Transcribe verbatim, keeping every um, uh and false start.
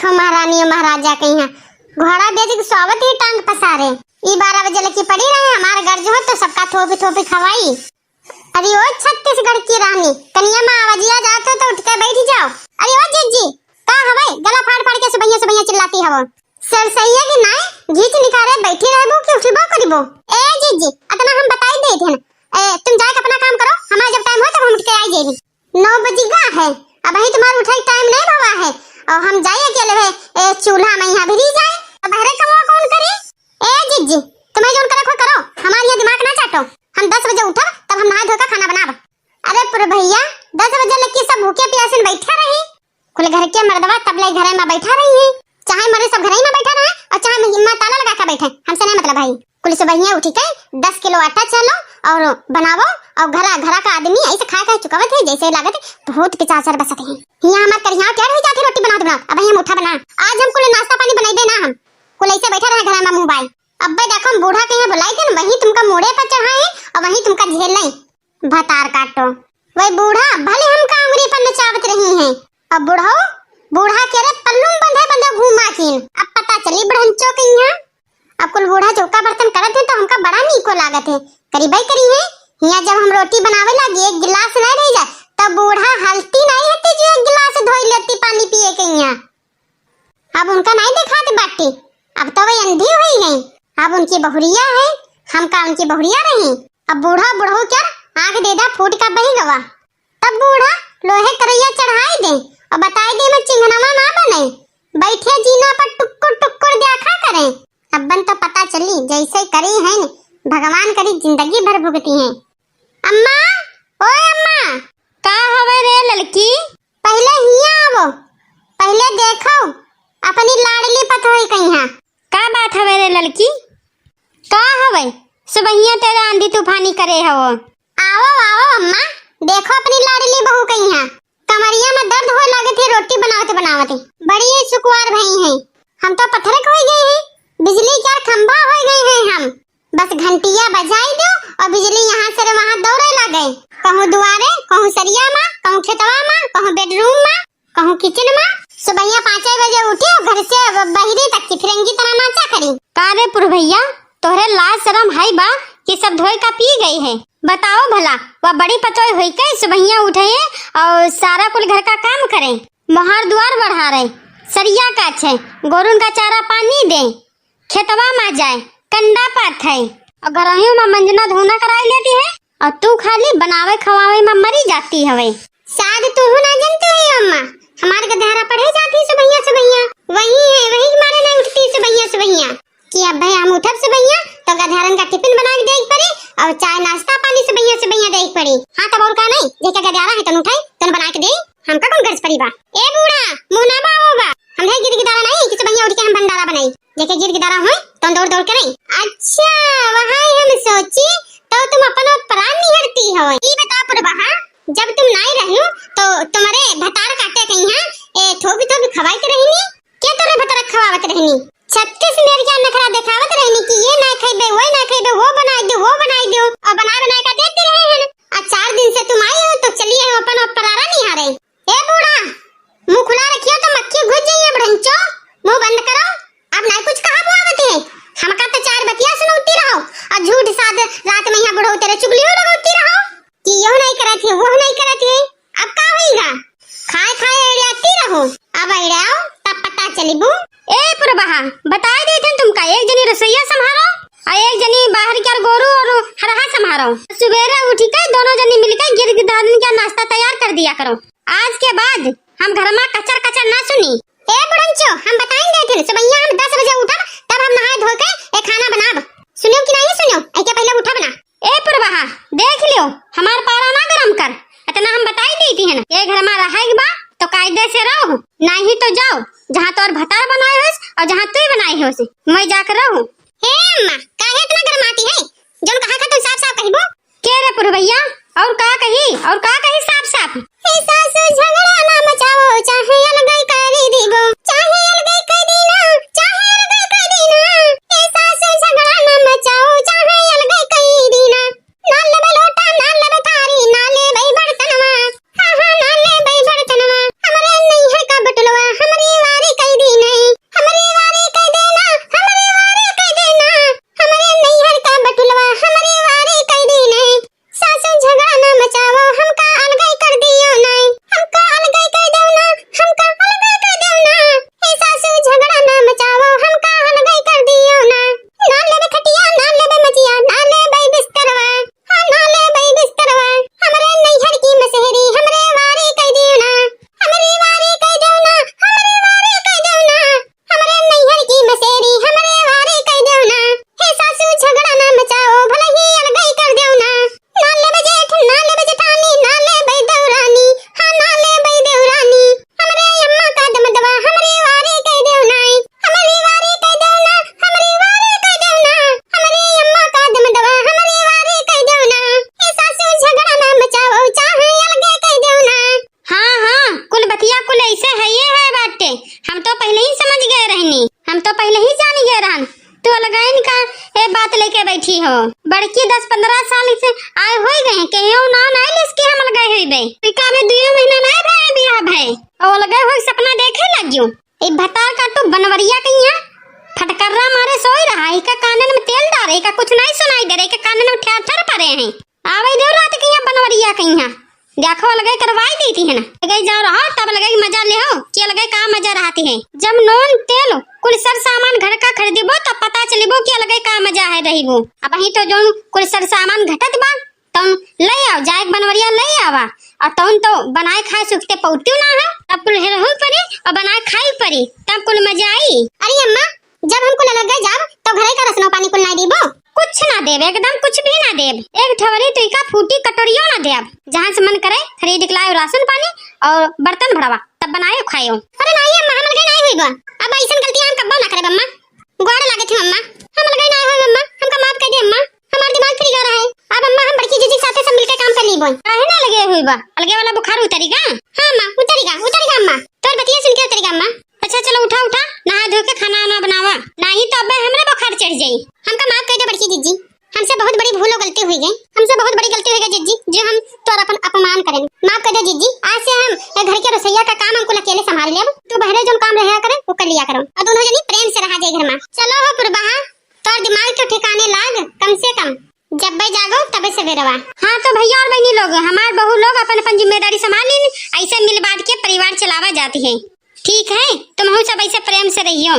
देखो महारानी और महाराजा कहिया, घोड़ा बेच के सोवत ही टांग पसारे। ई बारह बजे लगी पड़ी रहे, हमार गर्ज हो तो सबका थोपी थोपी खवाई। अरे ओ छत्तीसगढ़ की रानी, कनिया मा आवाजिया जात हो तो उठ के बैठ जाओ। अरे ओ जिज्जी, का हवे गला फाड़ फाड़ के सुबहिया सुबहिया चिल्लाती हवो? सरसैया की नाई, घीच निकारे बैठी रहबो कि उठबो करिबो? ए जिज्जी, अतना हम बताई देत हन। ए, तुम जाए के अपना काम करो, हमार जब टाइम हो तब हम उठ के आई जाई। नौ बजिगा है, अबहीं तुम्हार उठे के टाइम नहीं भवा है। और हम जाई अकेले है, ए, चूल्हा मा यहाँ भिरी जाई, अब बहरे कमवा कौन करी? ए जिज्जी, तुम्हें जौन करे को करो, हमार यहाँ दिमाग ना चाटो। हम दस बजे उठब, तब हम नहाए धो के खाना बनाब। अरे पुरभैया, दस बजे लग की सब भूखे प्यासे बैठा रही। कुल घर के मर्दवा तब ले घरे मा बैठा रही है, चाहे मरे सब घरे ही मा बैठा रहे और चाहे मा ताला लगा के बैठे, हमसे नहीं मतलब है। कुल सुबहिया उठी के दस किलो आटा चालो और बनावो और घरा घरा का आदमी ऐसे खाए खाए चुकावत है जैसे लागत बहुत पिचाचर बसत है। यहाँ हमार करिया क्या रह जाती रोटी बनावत बनावत, अब हम उठा बना। आज हम कुल नाश्ता पानी बनाई दे ना हम, कुल ऐसे बैठा रहे घरा मा मुँह बाय। अब्बे देखो हम बूढ़ा के यहाँ बुलाई थे, वही तुमका मूड़े पर चढ़ाए और वही तुमका झेल लें। भतार काटो। वही बूढ़ा भले हमका अंगुरी पर नचावत रही हैं। अब बूढ़ो, बूढ़ा के रे पल्लू में बंधे बंधे घूमा कीन। अब पता चली बुढ़ंचो के यहाँ। अब कुल बूढ़ा चौका बर्तन करत हैं तो हमका बड़ा नीको लागत है। करी भाई करी है। यहाँ जब हम रोटी बनावे लागी एक गिलास नहीं रह जाए, तब बूढ़ा हलती नहीं हती जो एक गिलास धोई लेती पानी पिए के यहाँ। अब उनका नहीं देखात बाटी, अब तो वे अंधी हुई गई। अब उनकी बहुरिया है, हम का उनकी बहुरिया रही? अब बूढ़ा बुढ़ऊ क्या आंख देदा फूट का बही गवा। तब बूढ़ा लोहे करैया चढ़ाई दे और बताई दे मैं चिंगनवा ना बने, बैठे जीना पर टुक्कुर टुक्कुर देखा करे। अब्बन तो पता चली जैसे करी हैं, भगवान करी जिंदगी भर भुगती हैं। अम्मा, ओए अम्मा। का हवे रे ललकी? पहिले हियाँ आवो, पहिले देखो अपनी लाडली पतोही कहिया। का बात हवे रे ललकी? का हवे? सुबहिया तेरे आंधी तूफानी करे हवो। आवो, आवो अम्मा, देखो अपनी लाडली बहू कहिया। कमरिया में दर्द होए लागे थे रोटी बनावत बनावत। बड़ी ही सुकुवार भई हैं। हम तो पत्थर के होई गए हैं, बिजली के खंभा होई गए हैं हम। बस घंटिया बजाई दो और बिजली यहाँ से रे वहाँ दौड़े लागे। कहूँ दुआरे, कहूँ सरिया मा, कहूँ खेतवा मा, कहूँ बेडरूम मा, कहूँ किचन मा। सुबहिया पाँचे बजे उठी और घर से ब-, बहिरी तक की फिरंगी तरह नाचा करी। का रे पुरभैया, तोहरे लाज शरम है बा कि सब धोए का पी गई है? बताओ भला, वह बड़ी पतोय होई के सुबहिया उठे और सारा कुल घर का काम करे, मोहार दुआर बढ़ारे, सरिया काछे, गोरुन का चारा पानी दे, खेतवा मा जाए, कंडा पाथे, और घरहियों मा मंजना धोना कराई लेती है, और तू खाली बनावे खवावे मा मरी जाती हवे। शायद तू हूँ ना जनती है अम्मा, हमार गधारा पढ़े जाती सुबहिया सुबहिया, वही है, वही के मारे नहीं उठती सुबहिया सुबहिया। कि अब भाई हम उठब सुबहिया, तो गधारन का टिफिन बना के देख पड़ी, और चाय नाश्ता पानी सुबहिया सुबहिया देख पड़ी। हाँ, तब और का नहीं, जेके गधारा है, तन उठाई, तन बना के दे, हमका कौन गर्ज पड़ी बा? ए बूढ़ा, मुँह ना बाओ बा, हम है गिर गिदारा नहीं कि सुबहिया उठ के हम भंडारा बनाई, जेके गिर गिदारा होए, तन दौड़ दौड़ के नहीं। अच्छा, वहाँ हम सोची, तो तुम अपन प्राण निहरती हो। ई बता पुरबहा, जब तुम नाई रहियो, तो तुम्हारे भतार काटे कहीं, हाँ, ए, थोपी थोपी खवाई के रहनी, के तोरे भतार खवावत रहनी? छत्तीस मेर क्या नखरा देखावत रहनी कि ये ना खइबे, वो ना खइबे, वो बनाई दो, वो बनाई दो, और बनाए बनाए का देते रहे हैं। आ चार दिन से तुम आई हो तो चली आई हो अपन और परारा निहारे। ए बूढ़ा, मुंह खुला रखियो तो मक्खी घुस जाइए बुढ़ंचो, मुंह बंद करो, अब नहीं कुछ कहा बुआवत है। हमका तो चार बतिया सुनौती रहो और झूठ साध रात में यहाँ बुढ़ऊ तेरे चुगलियों लगौती रहो कि यो नहीं करत है, वो नहीं करत है। अब का होइगा? खाए खाए अड़ियाती रहो, अब अड़ियाओ तब पता चलिबू। ए पुरबहा, बताए देथन तुमका, एक जनी रसोईया संभारो और एक जनी बाहर के गोरू और हरहा संभारो। सुबेरे उठी के दोनों जनी मिलके गिर गिधारन का नाश्ता तैयार कर दिया करो। आज के बाद हम घर मा कचर कचर ना सुनी। ए बुढ़ंचो, हम बताइन देथन, सुबहिया हम दस बजे उठब, तब हम नहाए धो के ए खाना बनाब। सुनियो कि नहीं सुनियो? एके पहले उठब ना। ए पुरबहा, देख लियो, हमार पारा ना गरम कर। इतना हम बताई देती है ना, ये घर मा रहे के बा तो कायदे से रहो, नहीं तो जाओ, जहाँ तोर भतार बनाए होस और जहाँ तू ही बनाए होस, मैं जाकर रहूँ। हे अम्मा, काहे इतना गरमाती है? जौन कहा था तुम साफ साफ कहिबो। के रे पुरबैया, और का कही, और का कही साफ साफ? ए सासु झगड़ा ना मचाओ, चाहे अलगई करी दीबो, चाहे अलगई करी दीना, चाहे अलगई करी दीना। ए सासु झगड़ा ना मचाओ, चाहे अलगई करी दीना। ना लेबे लोटा, ना लेबे थारी, ना लेबे बर्तनवा। हाँ, हाँ, ना लेबे बर्तनवा। हमरे नैहर का बटुलवा, हमरी वारी कई दिन। हम तो पहिले ही समझ गए रहनी, हम तो पहिले ही जानी गए रहन, तू अलगइन का ए बात लेके बैठी हो। बड़की दस पन्द्रह साल से आए होइ गए, केहू नाव नाहीं लिस कि हम अलगए होइबे। इका अबे दुइयो महीना नाहीं भए बियाह भए, और अलगए होइ सपना देखे लग गयो। ए भतार का तो बनवरिया कहिया फटकर्रा मारे सोई रहा, इका कानन में तेल डारे, इका कुछ नाहीं सुनाई दे रहे, इका कानन में ठर ठर पड़े हैं। आवे देउ रात के यहाँ बनवरिया के यहाँ। देखो, अलगे करवाई देती है ना। अलगे जाओ रहो, तब अलगे मजा ले हो, कि अलगे का मजा रहती है। जब नून, तेल, कुल सर सामान घर का खरीदबो, तब पता चलिबो कि अलगे का मजा है रहिबो। अबहीं तो जौन कुल सर सामान घटत बा, तौन ले आओ, जाए के बनवरिया ले आवा। और तौन तो बनाए खाए सुखते पौतियो ना है, तब कुल हेरहू परी और बनाए खाई परी, तब कुल मजा आई। अरे अम्मा, जब हम कुल अलगे जाब, तो घरे का रसनो पानी कुल नाहीं दीबो? कुछ ना देब, एकदम कुछ भी ना देब। एक ठवरी तुइका फूटी कटोरियो ना देब। जहाँ से मन करे, खरीद के लायो राशन पानी और बर्तन भरवा, तब बनायो खायो। अरे नाहीं अम्मा, हम अलगे नाहीं होइबो। अब अइसन गलती हम कब्बो ना करब अम्मा। गोड़ लागत हूँ अम्मा, हम अलगे नाहीं होइब अम्मा, हमका माफ कर दे अम्मा। हमार दिमाग फिर गया रहा है। अब अम्मा हम बड़की जीजी के साथे सब मिलके काम कर लीबो। काहे ना अलगे होइबा? अलगे वाला बुखार उतरी का? हाँ अम्मा, उतरी का, उतरी का अम्मा। तोर बतिया सुन के उतरी का अम्मा। अच्छा चलो उठा उठा, नहा धो के खाना वाना बनावा, नाहीं तो अबे हमरे बुखार चढ़ जाई। हमका माफ कर दे बड़की जीजी, हमसे बहुत बड़ी भूल और गलती हुई गई, हमसे बहुत बड़ी गलती हुई गई जीजी, जो हम तोर अपन अपमान करें। माफ कर दे जीजी, आज से हम ए घर के रसोइया का काम हम कुल अकेले संभाल लेब। तू बहरे जौन काम रहा करे, वो कर लिया करो, और दोनों जनी प्रेम से रहा जाए घर में। चलो हो पुरबहा, तोर दिमाग तो ठिकाने लाग, कम से कम जब्बे जागो तबे सवेरवा। हाँ तो भैया और बहनी लोग, हमार बहू लोग अपन अपन जिम्मेदारी संभाल लीन, ऐसे मिल बांट के परिवार चलावा जाती है। ठीक है, तुमहू सब ऐसे प्रेम से रहियो।